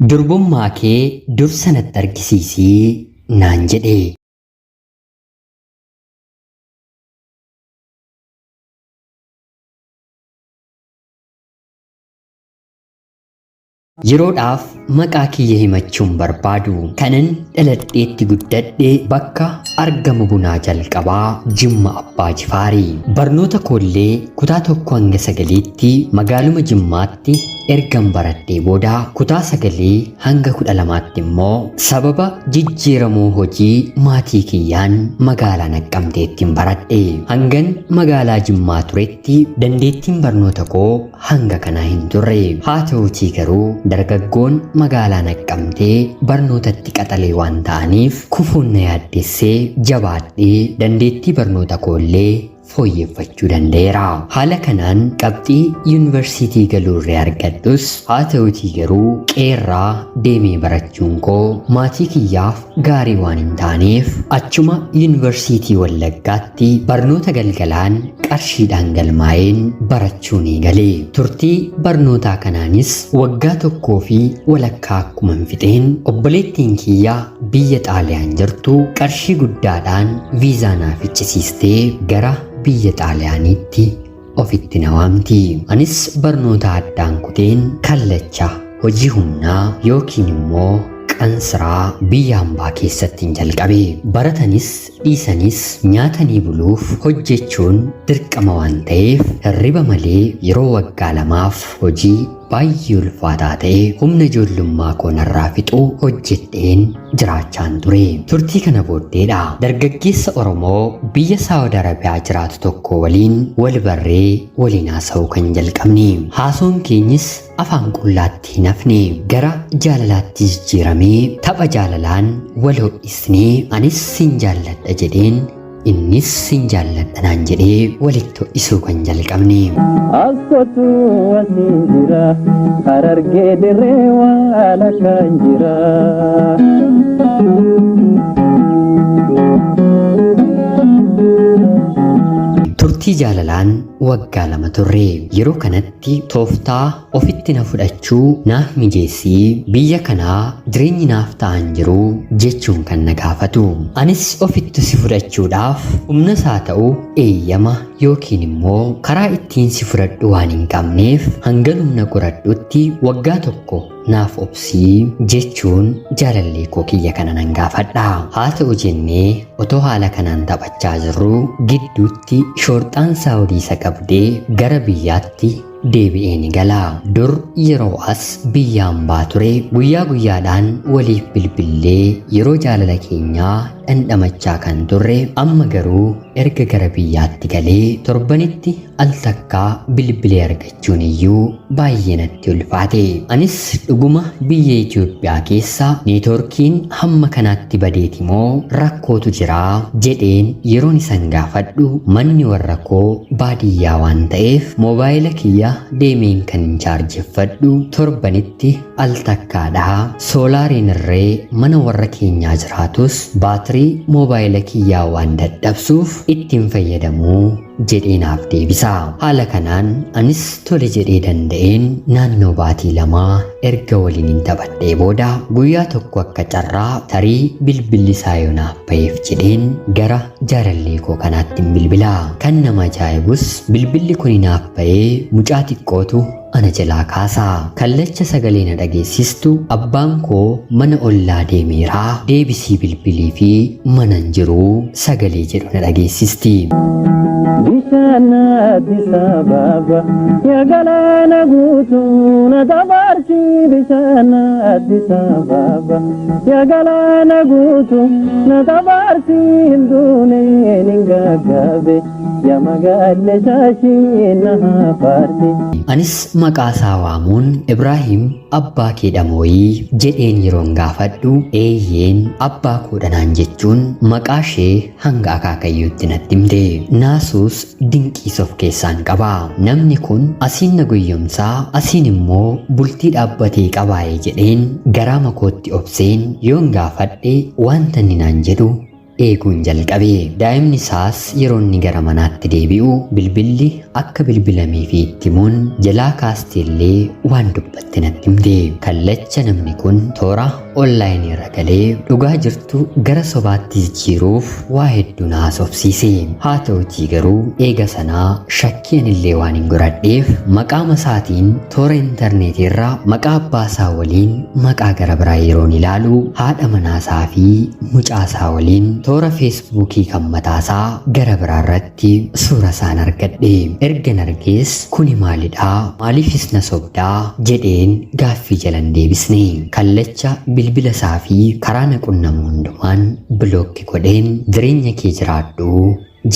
Durbummaa kee dursa natti argisiisii naan jedhe. Yeroodhaaf maqaa kiyya himachuun barbaadu. Kanan dhaladheetti guddadhe bakka argama bunaa jalqabaa Jimma Abbaa Jifaari. Barnoota koollee kutaa 1 hanga 9tti magaaluma Jimmaatti ergan baradhee booda kutaa 9 hanga 12tti immoo sababa jijjiiramuu hojii maatii kiyyaan magaalaa Naqqamteettiin baradhe. Hangan magaalaa Jimmaa turetti dandeettiin barnoota koo hanga kanaa hin turre. Haa ta'uutii garuu dargaggoon magaalaa Naqqamtee barnootatti qaxalee waan ta'aniif kufuun na yaaddessee jabaadhee dandeettii barnoota koollee fooyyeffachuu danda'eera. Haala kanaan qabxii yuunivarsiitii galuurree argadhus haa ta'uutii garuu qeerraa deemee barachuun koo maatii kiyyaaf gaarii waan hin taaneef achuma yuunivarsiitii Wallaggaatti barnoota galgalaan qarshiidhaan galmaa'een barachuu ni gale. Turtii barnootaa kanaanis waggaa tokkoo fi walakkaa akkuman fixeen obboleettiin kiyya biyya Xaaliyaan jirtu qarshii guddaadhaan viizaa naaf fichisiistee gara biyya Xaaliyaaniitti ofitti na waamti. Anis barnoota addaan kuteen kallacha hojii humnaa yookiin immoo qansiraa biyya hambaa keessatti hin jalqabe. Baratanis dhiisanis nyaatanii buluuf hojjechuun dirqama waan ta'eef hirriba malee yeroo waggaa lamaaf hojii baay'ee ulfaataa ta'e humna ijoollummaa koo narraa fixuu hojjedheen jiraachaan ture. Turtii kana booddeedha dargaggeessa Oromoo biyya Saawud Arabiyaa jiraatu tokko waliin wal barree waliin haasa'uu kan jalqabne. Haasoon keenyis afaan qullaatti hin hafne, gara jaalalaatti jijjiiramee tapha jaalalaan wal ho'isnee anis sin jaalladha jedheen innis sin jaalladha naan jedhee walitti ho'isuu kan jalqabne. As kottu asiin jira, Harargee dirree waan akkaan jira. Turtii jaalalaan waggaa 2 turre. Yeroo kanatti tooftaa ofitti na fudhachuu naaf mijeessii biyya kanaa jireenyi naaf ta'an jiru jechuun kan na gaafatu. Anis ofitti si fudhachuudhaaf humnas haa ta'u eeyyama yookiin immoo karaa ittiin si fudhadhu waan hin qabneef hangan humna qoradhutti waggaa 1 naaf obsii jechuun jaalallee koo kiyya kana nan gaafadha. Haa ta'u jennee otoo haala kanaan taphachaa jirruu gidduutti shoorxaan Saawudii isa qabdee gara biyyaatti deebi'ee ni gala. Dur yeroo as biyya hambaa ture guyyaa guyyaadhaan waliif bilbillee yeroo jaalala keenyaa dhandhamachaa kan turre amma garuu erga gara biyyaatti galee torbanitti al takkaa bilbilee argachuun iyyuu baay'ee natti ulfaate. Anis dhuguma biyya Itoophiyaa keessa neetworkiin hamma kanaatti badeeti moo rakkootu jiraa jedheen yeroon isan gaafadhu manni warra koo baadiyyaa waan ta'eef moobaayila kiyya deemeen kan hin chaarjeffadhu torbanitti al takkaadha. Soolaariin irree mana warra keenyaa jiraatus baatirii moobaayila kiyyaa waan dadhabsuuf ittiin fayyadamuu jedhee naaf deebisa. Haala kanaan anis tole jedhee danda'een naannoo baatii 2 erga waliin hin taphadhee booda guyyaa tokko akka carraa tarii bilbilli isaa yoo naaf ba'eef jedheen gara jaalallee koo kanaatti hin bilbila. Kan nama ajaa'ibus bilbilli kun naaf ba'ee mucaa xiqqootu ana jalaa kaasa. Kallacha sagalee na dhageessistu abbaan koo mana ollaa deemeeraa deebisii bilbilii fi mana hin jiru sagalee jedhu na dhageessisti. Bishaan Addis Ababa yaa galaana guutuu na dabarsi, bishaan Addis Ababa yaa galaana guutuu na dabarsi, hin duune hin gaggaabe yaa magaalle shaashii na hafaarsi. Anis maqaa isaa waamuun Ibraahim abbaa kee dhamooyii jedheen yeroon gaafadhu eeyyeen abbaa koodha naan jechuun maqaa ishee hanga akaakayyuutti natti himte. Naasuus dinqiis of keessaan qaba. Namni kun asiin na goyyomsaa asiin immoo bultii dhaabbatee qabaa'ee jedheen garaa makootti obseen yoon gaafadhe wanta inni naan jedhu eeguun jalqabe. Daa'imni isaas yeroo inni gara manaatti deebi'u bilbilli akka bilbilamee fi itti himuun jalaa kaasteellee waan dubbatte natti himte. Kallacha namni kun toora onlaayinii irra galee dhugaa jirtu gara sobaatti jijjiiruuf waa hedduu na haasofsiise. Haa ta'utii garuu eega sanaa shakkiin illee waan hin godhadheef maqaa masaatiin toora intarneetii irra maqaa abbaasaa waliin maqaa gara biraa yeroon ilaalu haadha manaasaa fi mucaasaa waliin toora feesbuukii kan mataasaa gara biraa irratti suura isaan argadhe. Ergan argees kuni maalidhaa? Maaliifis na sobdaa? Jedheen gaaffii jalan deebisne. Kallacha bilbila isaa fi karaa na qunnamu hundumaan bilookki godheen jireenya kee jiraadhu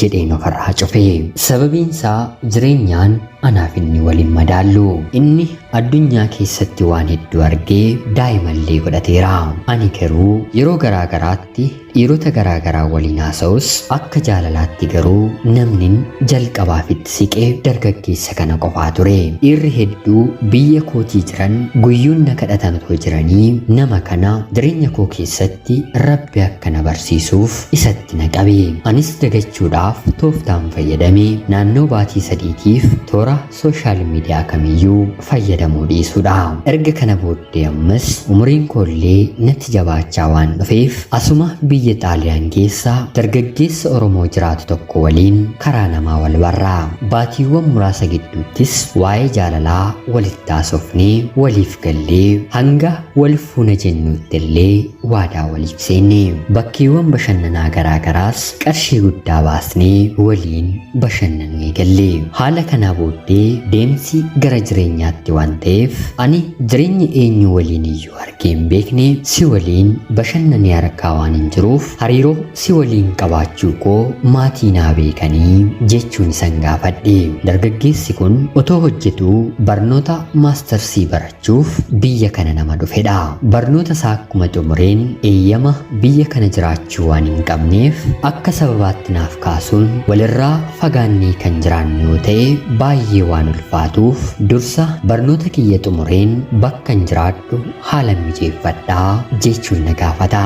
jedheen ofirraa cufe. Sababiin isaa jireenyaan anaaf inni waliin madaallu. Inni addunyaa keessatti waan hedduu argee daa'imallee godhateera. Ani garuu yeroo garaa garaatti dhiirota garaa garaa waliin haasa'us akka jaalalaatti garuu namnin jalqabaaf itti siqee dargaggeessa kana qofaa ture. Dhiirri hedduu biyya kootii jiran guyyuun na kadhatan otoo jiranii nama kana jireenya koo keessatti Rabbi akka na barsiisuuf isatti na qabe. Anis dagachuudhaaf tooftaan fayyadame naannoo baatii 3tiif toora sooshaal miidiyaa kamiyyuu fayyadamuu dhiisuudha. Erga kana booddee ammas umuriin koollee natti jabaachaa waan dhufeef asuma biyya Xaaliyaan keessa dargaggeessa Oromoo jiraatu tokko waliin karaa namaa wal barraa. Baatiiwwan muraasa gidduuttis waa'ee jaalalaa walitti haasofnee waliif gallee hanga wal fuuna jennuutti illee waadaa waliif seenne. Bakkeewwan bashannanaa garaa garaas qarshii guddaa baasnee waliin bashannanuu eegalle. Haala kanaa booddee deemsi gara jireenyaatti waan ta'eef ani jireenya eenyu waliin iyyuu argee hin beekne si waliin bashannanee argaa waan hin jiruuf hariiroo si waliin qabaachuu koo maatii naa beekanii jechuun isan gaafadhe. Dargaggeessi kun otoo hojjetuu barnoota maastarsii barachuuf biyya kana nama dhufedha. Barnoota isaa akkuma xumureen eeyyama biyya kana jiraachuu waan hin qabneef akka sababaatti naaf kaasuun walirraa fagaannee kan jiraannu yoo ta'e baay'ee waan ulfaatuuf dursa barnoota kiyya xumureen bakka hin jiraadhu haala mijeeffadhaa jechuun na gaafata.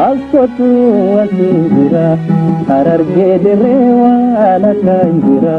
As kottu asiin jira, Harargee dirree waan akkaan jira.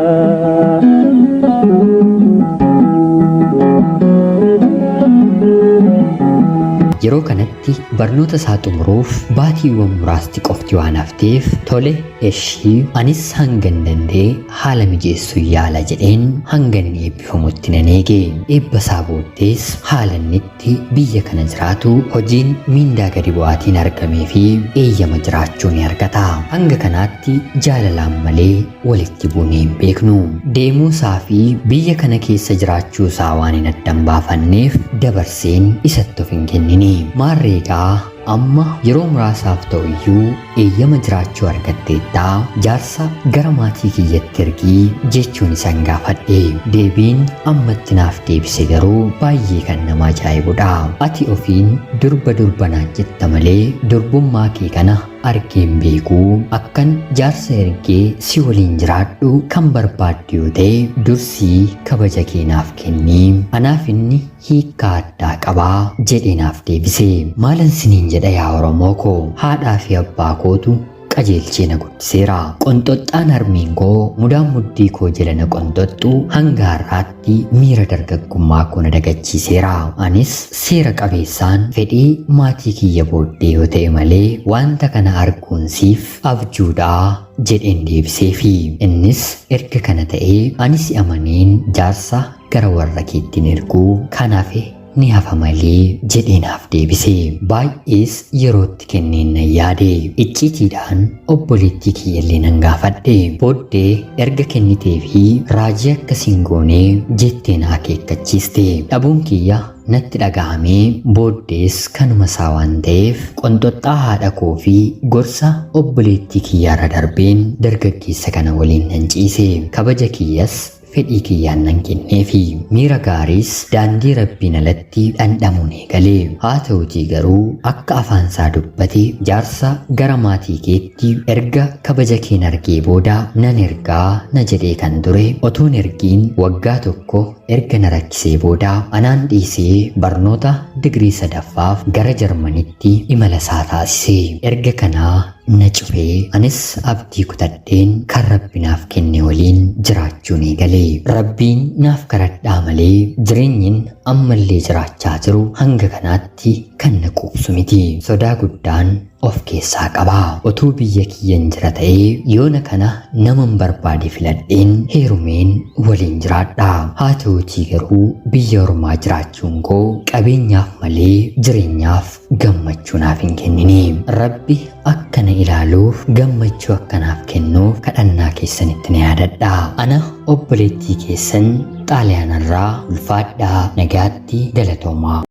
Yeroo kanatti barnoota isaa xumuruuf baatiiwwan muraasti qofti waan hafteef tole eshii anis hangan danda'e haala mijeessuu yaala jedheen hanga inni eebbifamutti nan eege. Eebba isaa booddees haala inni itti biyya kana jiraatu hojiin miindaa gadi bu'aatiin argamee fi eeyyama jiraachuu ni argata. Hanga kanaatti jaalalaan malee walitti buunee hin beeknu. Deemuu isaa fi biyya kana keessa jiraachuu isaa waan hin addan baafanneef dabarseen isatti of hin kennine. Maarreegaa amma yeroo muraasaaf ta'u iyyuu eeyyama jiraachuu argatteettaa jaarsa gara maatii kiyyatti ergii jechuun isan gaafadhe. Deebiin ammatti naaf deebise garuu baay'ee kan nama ajaa'ibudha. Ati ofiin durba durba naan jetta malee durbummaa kee kana argeen beekuu akkan jaarsa ergee si waliin jiraadhu kan barbaaddu yoo ta'e dursii kabaja kee naaf kennii anaaf inni hiikkaa addaa qabaa jedhee naaf deebise. Maalan siniin jedha yaa Oromoo koo, haadhaa fi abbaa kootu qajeelchee na guddiseera. Qonxoxxaan harmeen koo mudaan muddii koo jala na qonxoxxu hanga har'aatti miira dargaggummaa koo na dagachiiseera. Anis seera qabeessaan fedhii maatii kiyya booddee yoo ta'e malee wanta kana arguun siif abjuudhaa jedheen deebiseefi. Innis erga kana ta'ee anis amaneen jaarsa gara warra keettiin erguu kanaaf ni hafa malee jedhee naaf deebise. Baay'ees yerootti kenneen nan yaade. Icciitiidhaan obboleettii kiyyallee nan gaafadhe. Booddee erga kennitee fi raajii akkasiin goonee jettee na akeekkachiiste. Dhabuun kiyya natti dhaga'amee booddees kanuma isaa waan ta'eef qonxoxxaa haadha koo fi gorsa obboleettii kiyyaarra darbeen dargaggeessa kana waliin nan ciise. Kabaja kiyyas fedhii kiyyaan nan kenneefi miira gaariis daandii rabbiin alatti dhandhamuun eegale. Haa ta'utii garuu akka afaan isaa dubbate jaarsa gara maatii keetti erga kabaja keen argee booda nan ergaa na jedhee kan ture otoon ergiin waggaa tokko erga na rakkisee booda anaan dhiisee barnoota digirii sadaffaaf gara Jarmanitti imala isaa taasise. Erga kanaa na cufee anis abdii kutadheen kan Rabbi naaf kenne waliin jiraachuun eegale. Rabbiin naaf kadhadhaa malee jireenyin ammallee jiraachaa jiru hanga kanaatti kan na quubsu miti. Sodaa guddaan of keessaa qaba. Otuu biyya kiyyan jira ta'ee yoona kana naman barbaade filadheen heerumeen waliin jiraadha. Haa ta'uutii garuu biyya ormaa jiraachuun koo qabeenyaaf malee jireenyaaf gammachuu naaf hin kennine. Rabbi akka na ilaaluuf gammachuu akkanaaf kennuuf kadhannaa keessanitti na yaadadha. Ana obboleettii keessan Xaaliyaanarraa ulfaadhaa nagaatti galatoomaa.